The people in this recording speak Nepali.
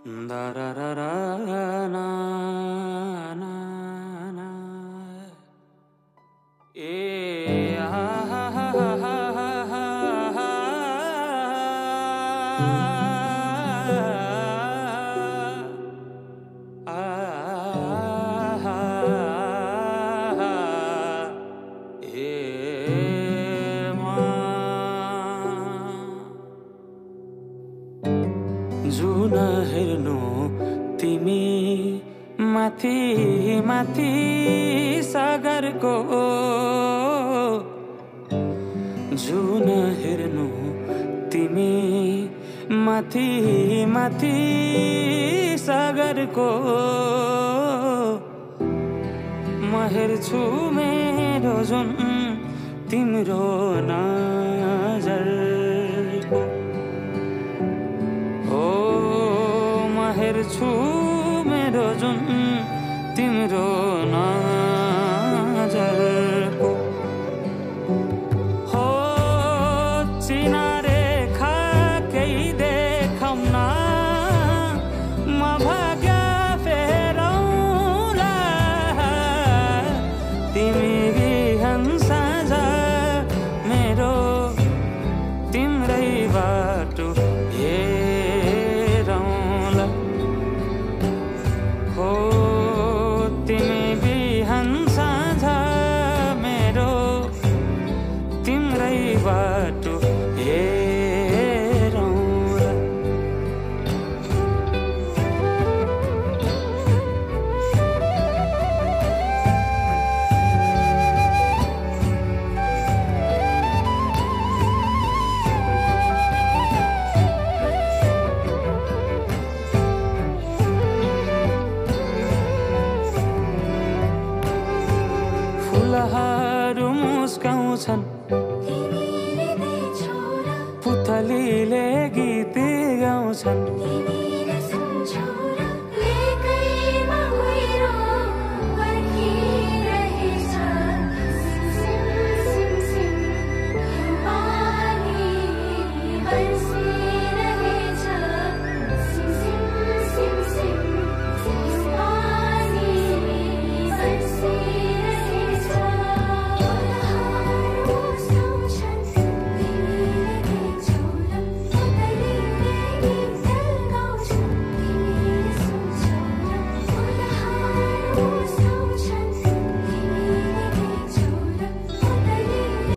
Da-da-da-da-na, na, na. जुन हेर्नु तिमी माथि माथि सागरको जुन हेर्नु तिमी माथि माथि सागरको म हेर्छु मेरो जुन तिम्रो नजरको हेर्छु मेरो जुन तिम्रो नजरको हो चिनारेखा केही देखाउन म भाग्य फेरौँला तिमी बिहान साँझ मेरो तिम्रै बाटो तिमी बिहान साँझ मेरो तिम्रै बाटो हेरौँला फुलहरू मुस्काउँछन् पुतलीले गीत गाउँछन्